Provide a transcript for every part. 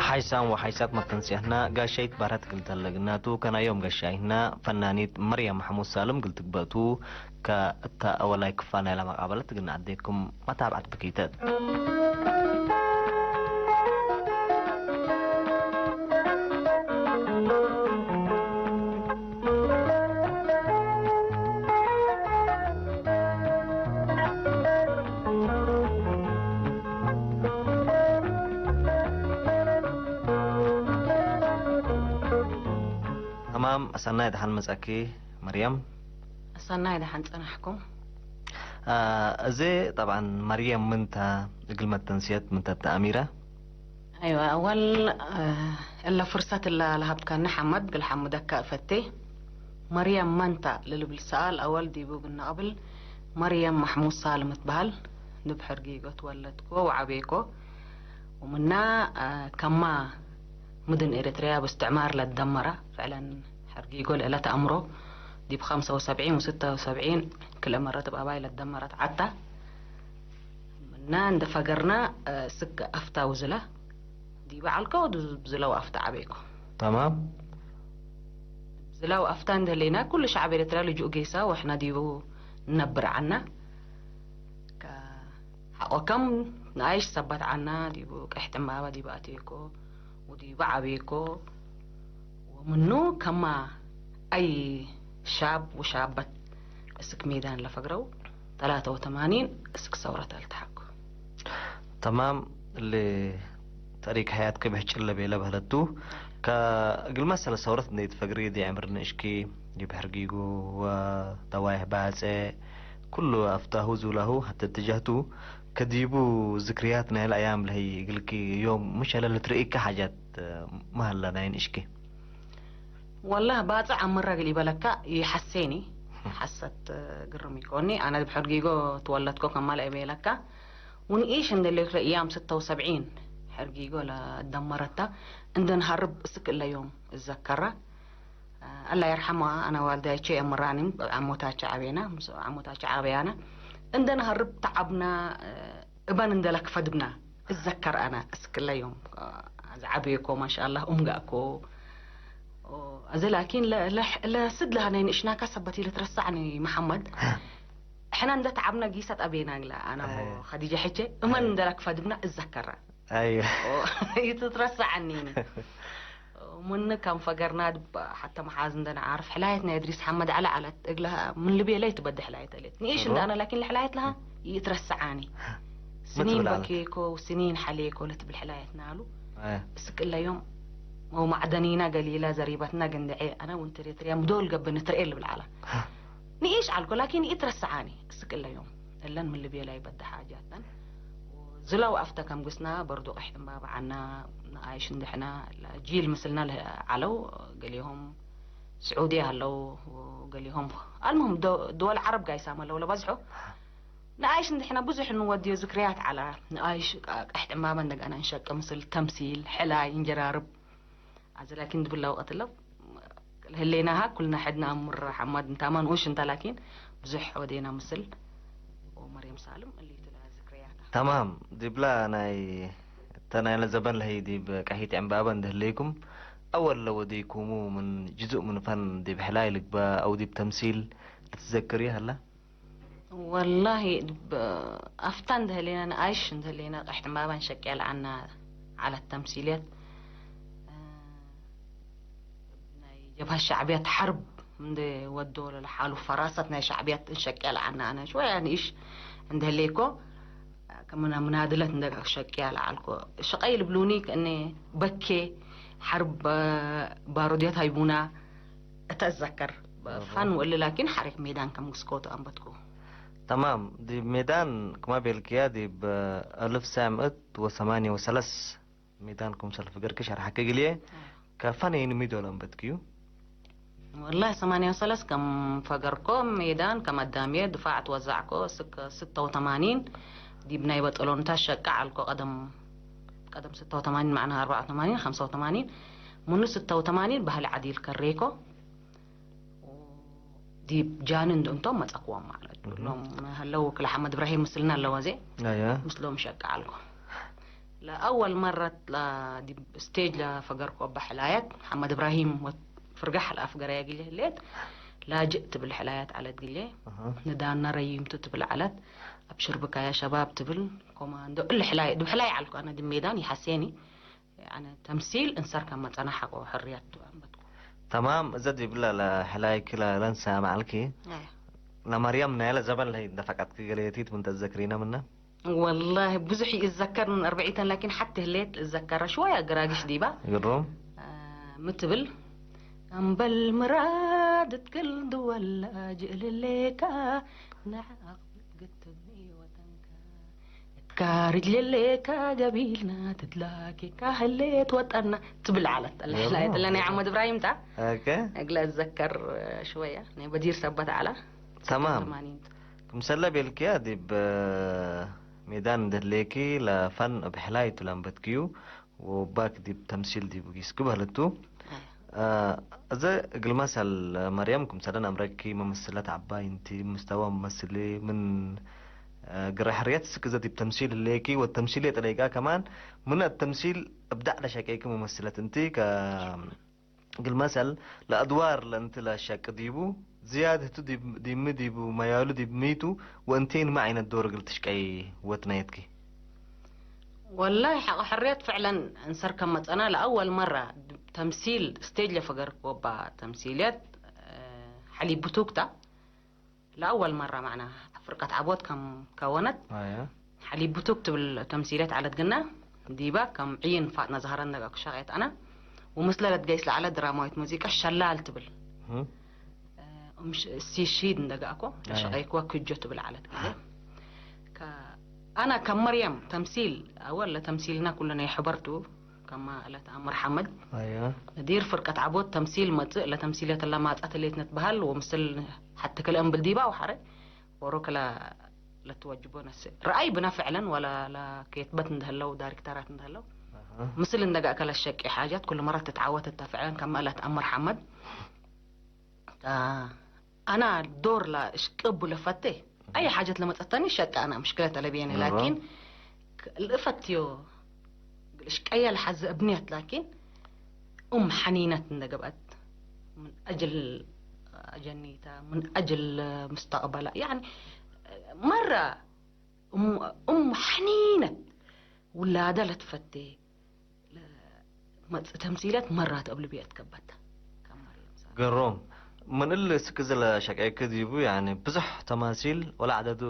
ሓይሳን ወሓይሳት መተንስያትና ጋሻይት ባራት ግልተለግናቱ ከናዮም ጋሻይትና ፈናኒት መርያም ማሕሙድ ሳልም ግልትግበቱ ከእታ ኣወላይ ክፋል ናይ ላማቃበለት ግን ኣዴኩም መታብዓት ብክይተት። ተማም ኣሰናይ ደሓን መጻኪ መርያም። ኣሰናይ ደሓን ጸናሕኩም። እዚ ጠብዓን መርያም ምንታ እግል መተንስየት ምንታ ተኣሚራ። ኣይዋ ኣወል እለ ፍርሰት እላ ለሃብካኒ ሓመድ ግል ሓሙደካ እፈቴ። መርያም መንታ ልልብል ሰኣል ኣወል ዲቡ ግናቕብል። መርያም ማሕሙድ ሳልም እትበሃል ንብሕር ጊጎ ትወለድኮ ወዓቤኮ። ወምና ከማ ምድን ኤርትርያ ብስትዕማር ለትደመራ ፍዕለን ሕርጊጎ ልእለት ኣእምሮ ዲብ ኸምሰ ወሰብዒን ወስተ ወሰብዒን ክልእ መረትብ ኣባይ ለትደመረት ዓታ። ምና እንደ ፈገርና ስክ ኣፍታ ውዝላ ዲበ ዓልከ ብዝለው ኣፍታ ዓበይኮ። ተማም። ዝላው ኣፍታ እንደሌና ኩሉ ሻዕብ ኤርትራ ልጁእ ጌሳ ወሕና ዲቡ ነብር ዓና። ሓቆከም ንኣይሽ ሰባት ዓና ዲቡ ቀሕቲ እምባባ ዲቡ ኣትየኮ ወዲቡ ዓብየኮ። ወምኑ ከማ ኣይ ሻብ ወሻበት እስክ ሜዳን ለፈግረው ተላተ ወተማኒን እስክ ሰውረት ኣልተሓኩ። ተማም ል ተሪክ ሐያት ክብሕ ጭለ ቤለ በህለቱ ከእግል መሰለ ሰውረት እንደ ይትፈግሪ ዲ ዕምር ንእሽኪ ዲብ ሕርጊጉ ወተዋይሕ ባጸ ኩሉ ኣፍታሁ ዙላሁ ሐተ እትጃህቱ ከዲቡ ዝክርያት ናይ ለአያም ለህይ እግልኪ ዮም ምሸለ ልትርእካ ሓጃት መሀላ ናይ ንእሽኪ ወላህ ባጽዕ ኣምራ ግል ይበለካ ይሐሴኒ ሐሰት ግርም ይኮኒ ኣነ ዲብ ሕርጊጎ ትወለድኮ ከማለ እቤለካ ونعيش እንደሌ ክለ እያም ስተው ሰብዒን ሕርጊጎ ለደመረታ እንደንሃርብ እስክ እለዮም እዘከራ። ኣላ የርሐማ ኣነ ዋልዳይቼ የምራኒም ዓሞታቸ ዓቤና ምስ ዓሞታቸ ዓበያና እንደንሃርብ ተዓብና እበን እንደለክፈድብና እዘከር ኣነ እስክ እለዮም ዝዓብየኮ ማሻአላህ ኡምጋእኮ እዚ ላኪን ለስድ ለሃ ናይ ንእሽናካ ሰበት ኢለ ትረሳዕኒ መሐመድ ሕና እንደ ተዓብና ጊሰ ጠቤና ግላ ኣና ኸዲጃ ሕቼ እመን እንደላ ክፈድብና እዘከራ ኣይዋ ይትትረሳዓኒ ምን ከም ፈገርና ድባ ሓተ መሓዝ እንደና ዓርፍ ሕላየት ናይ እድሪስ ሓመድ ዓላ ዓለት እግላ ምን ልቤ ላይ ትበደ ሕላየት ኣለት ንኢሽ እንዳና ላኪን ለሕላየት ለሃ ይትረሳዓኒ ስኒን በኬኮ ስኒን ሓሌኮ ለትብል ሕላየት ናሉ እስቅለዮም ወማዕደኒና ገሊላ ዘሪበትና ገንድዔ ኣነ እውን ትሬትርያ ምዶል ገብን ትርኤ ልብል ዓላ ንኢሽ ዓልኮ ላኪን ይትረሳዓኒ እስቅለዮም እለን ምን ልቤ ላይ በደ ሓጃተን ዝለው ኣፍተ ከም ግስና በርዱ ቀሕ እምባባ ዓና ንኣይሽ እንድሕና ጂል ምስልና ዓለው ገሊሆም ስዑድያ ኣለው ገሊሆም ኣልሙም ድወል ዓረብ ጋይሳም ኣለው ለበዝሑ ንኣይሽ እንድሕና ብዙሕ ንወድዮ ዝክርያት ዓላ ንኣይሽ ቀሕቲ እምባባ እንደገና እንሸቀ ምስል ተምሲል ሕላይ እንጀራርብ ኣዚ ላኪን ድብላው ቀትለው ህሌናሃ ኩልና ሕድና ኣምራ ሓማድ እንታማ ንኡሽ እንታ ላኪን ብዙሕ ወዴና ምስል ወመርየም ሳልም እሊቱ ዝክርያታ ተማም ዲብላ ናይ እተ ናይ ለዘበን ለሀይ ዲብ ቀሒት ዕምባበ እንደህለይኩም ኣወል ለወደይኩሙ ምን ጅዙእ ምን ፈን ዲብ ሕላይ ልግበ ኣው ዲብ ተምሲል ልትዘክር ይህላ ወላሂ ኣፍታ እንደህሌና ንኣይሽ እንደህሌና ቀሕቲ እምባባ እንሸቅያ ለዓና ዓለት ተምሲልየት ናይ ጀብሃት ሻዕብያት ሓርብ እንደ ወዶ ለለሓሉ ፈራሰት ናይ ሻዕብያት እንሸቅያ ለዓና ኣነ ሽወያ ንእሽ እንደህሌኮ ከምና ምናድለት እንደ ሸቅያ ለዓልኮ ሸቀይ ልብሉኒ ከእነ በኬ ሓርብ ባሮድያት ሃይቡና እተዘከር ፋን ወእለ ላኪን ሓሪክ ሜዳን ከም ግስኮቱ ኣንበትኩ። تمام ዲብ ሜዳን ክማ ቤልክያ ዲብ ኣልፍ ሰብዓ ሚእት ወሰማንያ ወሰለስ ሜዳን ክምሰል ፍገርኪ ሸርሓኪ ግልየ ከፋነይኒ ሚዶ ለንበትክዩ والله ሰማንያ ወሰለስ ከም ፈገርኮ ሜዳን ከም ኣዳምየ ድፋዕ ትወዛዕኮ ስክ ስተው ተማኒን ዲብ ናይ በጠሎንታ ሸቃ ዓልኮ ቀደም ቀደም ስተው ተማኒን ማዕና ኣርባዕ ተማኒን ኸምሰው ተማኒን ምኑ ስተው ተማኒን ባህሊ ዓዲል ከሬኮ ዲብ ጃንን ድእንቶም መጸክዎም ማለት ሎም ሀለው ክለ ሓመድ እብራሂም ምስልና ኣለዎ ዜ ምስሎም ሸቃ ዓልኮ ለአወል መረት ዲብ ስቴጅ ለፈገርኮ በሕላየት መሐመድ እብራሂም ወፍርገሕ ለአፍገረያ ግሌ ህሌት ላጅእ ትብል ሕላየት ዐለት ግሌ። ንዳና ረይምቱ ትብል ዐለት። አብሽር ብካያ ሸባብ ትብል ኮማንዶ እሊ ሕላየ ድብ ሕላየ ዐልኩ አነ ድብ ሜዳን ይሐሴኒ። አነ ተምሲል እንሰር ከም መጸና ሐቆ ሕርያት አንበትኩ። ተማም እዘ ዲብላ ለሕላይኪ ለንሳ መዓልኪ ለመርያም ናያለ ዘበን ለይ ደፈቀትኪ ገለየቲት ምን ተዘክሪና ምና ወላሂ ብዙሕ ይእዘከር ምን አርብዒተን ላኪን ሓቲ ህሌት እዘከረ ሽወያ ግራግሽ ዲባ ግሩም ምትብል እምበል ምራድ ትክል ድወላ ጅእልሌካ ንዓቕ ብትግትብኒ ወጠንካ እካ ርጅልሌካ ገቢልና ትድላኬካ ህሌት ወጠና ትብል ዓለት ለሕላየት ለናይ ዓመድ እብራሂም ጣ ኦኬ እግለ እዘከር ሽወያ ናይ በዲር ሰበት ዓላ ተማም ክምሰለ ቤልክያ ዲብ ሜዳን እንደህሌኪ ለፈን ብሕላይ ቱ ለንበትክዩ ወባክ ዲብ ተምሲል ዲብ ጊስኩ በህለቱ እዘ እግል መሰል መርያም ክምሰለን አምረኪ መመስለት ዓባይ እንቲ ምስተዋ መመስሊ ምን ግራ ሕርየት ስክ እዘ ዲብ ተምሲል ህሌኪ ወተምሲል የጥለይቃ ከማን ምን ተምሲል እብዳዕ ለሸቀይኪ መመስለት እንቲ እግል መሰል ለአድዋር ለእንቲ ለሸቅ ዲቡ ዝያድ ህቱ ዲሚ ዲቡ መያሉ ዲብ ሚቱ ወእንቴን ማ ዓይነት ዶር እግል ትሽቀይ ወትናየትኪ ወላሂ ሓቂ ሕርየት ፍዕለን እንሰር ከም መጸና ለአወል መራ ተምሲል ስቴጅ ለፈገርክ ወባ ተምሲልየት ሓሊቡቱክታ ለአወል መራ ማዕና ፍርቀት ዓቦት ከም ከወነት ሓሊቡቱክ ትብል ተምሲልየት ዓለት ግና ዲባ ከም ዕይን ፋጥና ዝሃረን ደጋ ክሻቀየት አና ወምስለ ለትገይስ ለዓለ ድራማዊት ሙዚቃ ሸላል ትብል ሲሺድ እንደጋእኮ ለሸቀይክዋ ክጆ ትብል ዓለት ግዜ አና ከም መርያም ተምሲል አወል ለተምሲልና ኩሉ ናይ ሕበርቱ ከማ ለተአምር ሓመድ አያ ዲር ፍርቀት ዓቦት ተምሲል መጽእ ለተምሲልየት ለማጻት ሌት ነትበሃል ወምስል ሓቲ ክልእም ብልዲባ ወሓረ ወሮ ከላ ለትወጅቦ ነስእ ረአይ ብና ፍዕለን ወላ ለኬትበት እንደህለው ዳይሬክተራት እንደህለው ምስል እንደጋ ከላ ሸቂ ሓጃት ኩሉ መራት ትትዓወት እታ ፍዕለን ከማ ለተአምር ሓመድ አና ዶር ላ እሽቅቡ ለፈቴ አይ ሓጀት ለመጸተኒ ሸቂ አና ምሽክለት አለብየኒ ላኪን ልእፈትዮ እሽቀያ ለሓዘ እብንያት ላኪን ኡም ሓኒነት እንደገባት ምን አጅል አጀኒታ ምን አጅል ምስተቅበላ ያኒ መራ ኡም ሓኒነት ውላዳ ለትፈቴ መጽእ ተምሲለት መራት ኣብ ልብያ ትከበታ ካብ ማርያም ሳ ገሮም ምን እል ስክ ዝለ ሸቀይክ ዲቡ ያኒ ብዙሕ ተማሲል ወላ ዓደዱ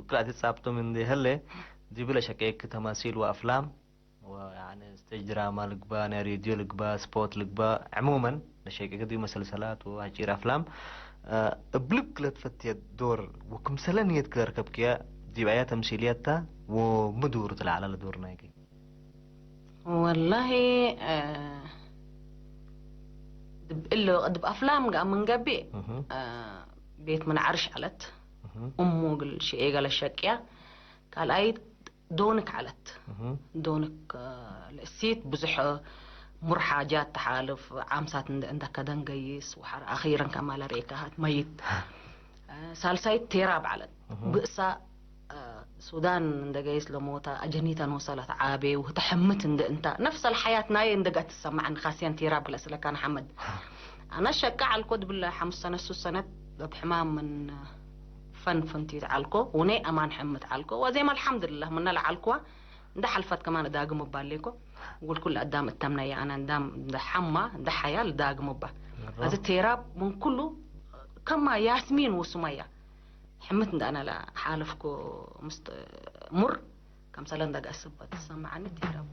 ክልኣቲ ጻብቶም እንዲ ህለ ዲቡ ለሸቀይክ ተማሲል ወአፍላም ወያኒ ስቴጅ ድራማ ልግባ ናይ ሬድዮ ልግባ ስፖርት ልግባ ዕሙመን ለሸቀይክ ዲቡ መሰልሰላት ወአጪር አፍላም እብልክ ለትፈትየ ዶር ወክምሰለ ንየት ክለርከብክያ ዲብአያ ተምሲልየታ ወምዱር ትለዓላ ለዶር ናይክ ወላሂ እሎ ድብ አፍላም ጋር ምንገቢ ቤት ምን ዓርሽ ዓለት እሙ ግል ሽኤ ገለ ሸቅያ ካልኣይ ዶንክ ዓለት ዶንክ ለእሲት ብዙሕ ሙርሓጃት ተሓልፍ ዓምሳት እንደከደን ገይስ ወሓር ኣኺረን ከማለ ርኤካሃት መይት ሳልሳይት ቴራብ ዓለት ብእሳ ሱዳን እንደገይስ ለሞታ አጀኒታ ንወሰላት ዓቤ ውህተ ሕምት እንደ እንታ ነፍሰ ለሐያት ናየ እንደጋ ትሰማዕን ካስያን ቴራብ ግለስ ለካ ንሐመድ አና ሸቃ ዓልኮ ድብለ ሐሙስ ሰነት ሱስ ሰነት በብሕማም ምን ፈን ፍንቲት ዓልኮ ውኔ አማን ሕምት ዓልኮ ወዜማ አልሐምድልላህ ምና ለዓልኮዋ እንደ ሐልፈት ከማን እዳግም እባሌኮ ጉል ኩል አዳም እተምነያ አና እንዳም እንደ ሐማ እንደ ሐያል እዳግም እባ እዚ ቴራብ ምን ኩሉ ከማ ያስሚን ወሱመያ ሕምት እንደ አና ለሐለፍኮ ምስጥ ሙር ከምሰለ እንደጋ ስባ ትሰማዓኒ ቴራብ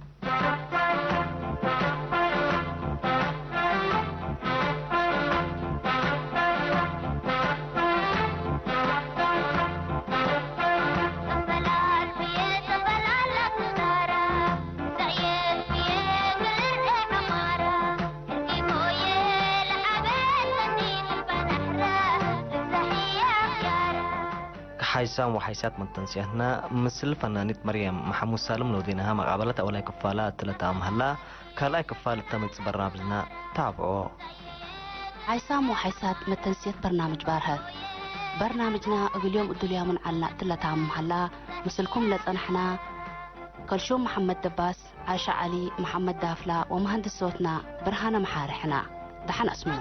ሓይሳም ወሓይሳት መተንስያትና ምስል ፈናኒት መርያም መሓሙድ ሳልም ለወዴናሃ መቃበለት ኣወላይ ክፋላ እትለታ ምህላ ካልኣይ ክፋል እተመጽእ በርናምጅና ታብዖ። ሓይሳም ወሓይሳት መተንስየት በርናምጅ ባርሀ። በርናምጅና እግልዮም እዱልያሙን ዓልና እትለታ ምህላ ምስልኩም ለጸናሕና ከልሹም መሓመድ ደባስ፣ ዓሻ ዓሊ፣ መሓመድ ዳፍላ ወመሃንድስ ሶትና ብርሃነ መሓሪ ሕና። ደሓን ኣስምዑ።